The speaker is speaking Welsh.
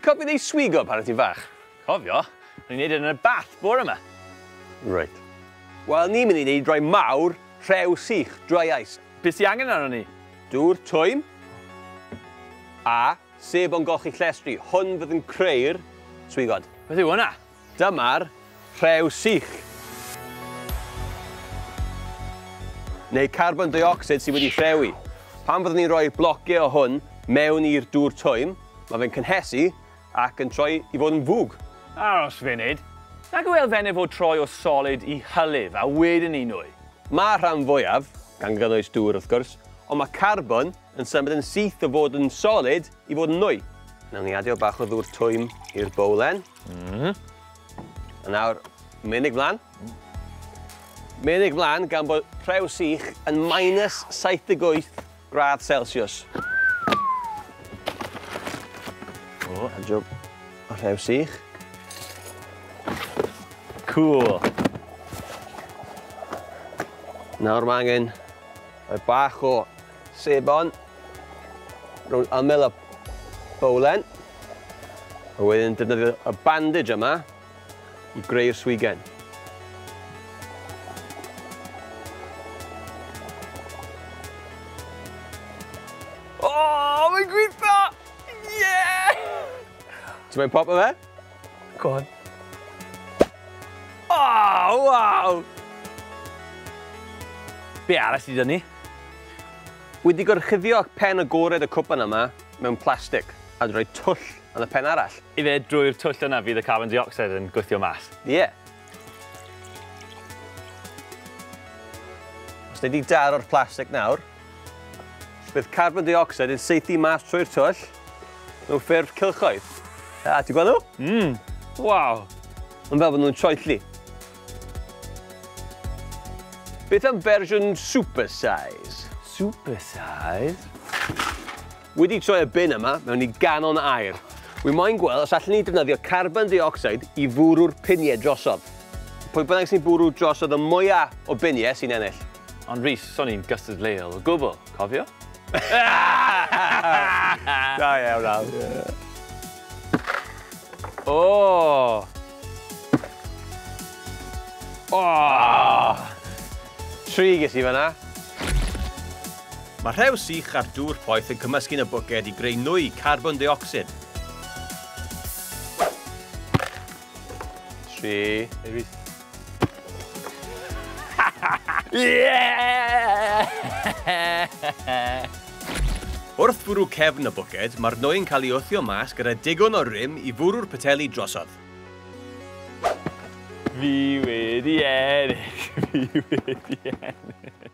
cofio neud swigo pan o't ti'n fach? Cofio? O'n i'n neud e yn y bath bore yma. Reit. Wel, ni'n mynd i neud rhai mawr, rhew sych, dry ice. Be sy angen arnon ni? Dŵr twym a sebon golchi llestri. Hwn fydd yn creu'r swigod. Beth yw hwnna? Dyma'r rhew sych. Neu carbon dioxide sydd wedi rhewi. Pan fyddwn ni'n rhoi blociau o hwn mewn i'r dŵr twym, mae fe'n cynhesu ac yn troi i fod yn fwg. Aros funud. Nag yw elfennau fod troi o solid i hylif a wedyn i nwy? Mae rhan fwyaf, gan gynnwys dŵr wrth gwrs, ond mae carbon yn symud yn syth o fod yn solid i fod yn nwy. Nawn ni adio bach o ddŵr twym i'r bowlen. A nawr, menig mlaen. Menig mlaen gan bod rhew sych yn minus 78 gradd Celsius. O, adio rhew sych. Cool. Nawr mae angen rhoi bach o sebon rownd ymyl y bowlen. A wedyn defnyddio y bandage yma i greu'r swigen. O, mae'n gweithio! Yeah! Ti'n moyn pop o fe? Go on. Oh, waw! Be arall sydd 'da ni? Wedi gorchuddio pen agored y cwpan yma mewn plastig a rhoi twll yn y pen arall. Ife drwy'r twll yna fydd y carbon dioxide yn gwythio mas? Ie. Yeah. Os ni wedi daro'r plastig nawr, bydd carbon dioxide yn saethu mas trwy'r twll mewn ffurf cylchoedd. A, ti'n gweld nhw? Waw! Mae'n fel bod nhw'n troelli. Beth am fersiwn super size? Super size? Wedi troi y bin yma mewn i ganon aer. Wi moyn gweld os allwn ni defnyddio carbon dioxide i fwrw'r piniau drosodd. Pwy bynnag sy'n bwrw drosodd y mwyaf o biniau sy'n ennill. Ond Rhys, son i'n gystadleuol o gwbl, cofio? Da iawn, Al. O! O! 3 ges i fan'na. Mae rhew sych a'r dŵr poeth yn cymysgu yn y bwced i greu nwy carbon dioxide. 3. Yeah! Wrth fwrw cefn y bwced, mae'r nwy yn cael ei wthio mas gyda digon o rym i fwrw'r poteli drosodd. Fi wedi ennill, fi wedi ennill.